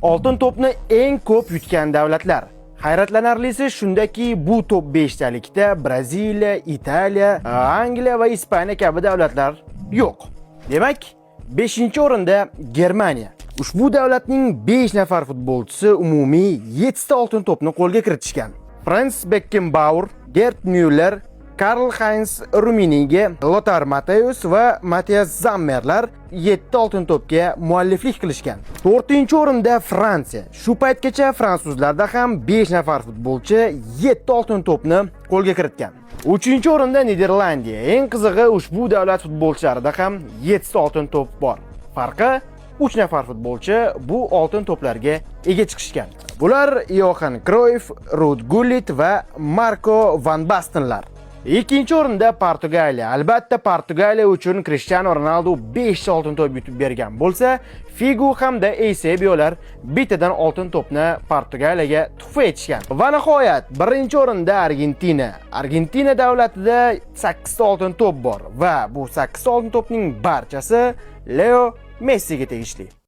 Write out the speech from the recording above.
Oltin to'pni eng ko'p yutgan davlatlar. Hayratlanarlisi shundaki, bu top 5 talikda Braziliya, Italiya, Angliya va Ispaniya kabi davlatlar yo'q. Demak, 5-o'rinda Germaniya. Ushbu davlatning 5 nafar futbolchisi umumiy 7 ta oltin to'pni qo'lga kiritishgan. Franz Beckenbauer, Gerd Müller, Karl-Heinz Rummenigge, Lothar Matthäus va Matthias Sammerlar 7 oltin to'pga mualliflik qilishgan. 4-o'rinda Fransiya. Shu paytgacha fransuzlarda ham 5 nafar futbolchi 7 oltin to'pni qo'lga kiritgan. 3-o'rinda Niderlandiya. Eng qizig'i, ushbu davlat futbolchilarida ham 7 ta oltin to'p bor. Farqi, 3 nafar futbolchi bu oltin to'plarga ega chiqishgan. Bular Johan Cruyff, Ruud Gullit va Marko van Bastenlar. Ikkinchi o'rinda Portugaliya. Albatta, Portugaliya uchun Cristiano Ronaldo 5 ta oltin to'p yutib bergan bo'lsa, Figu hamda Eusebiolar bittadan oltin to'pni Portugaliyaga tuhfa etishgan. Va nihoyat, birinchi o'rinda Argentina. Argentina davlatida 8 ta oltin to'p bor va bu 8 ta oltin to'pning barchasi Leo Messiga tegishli.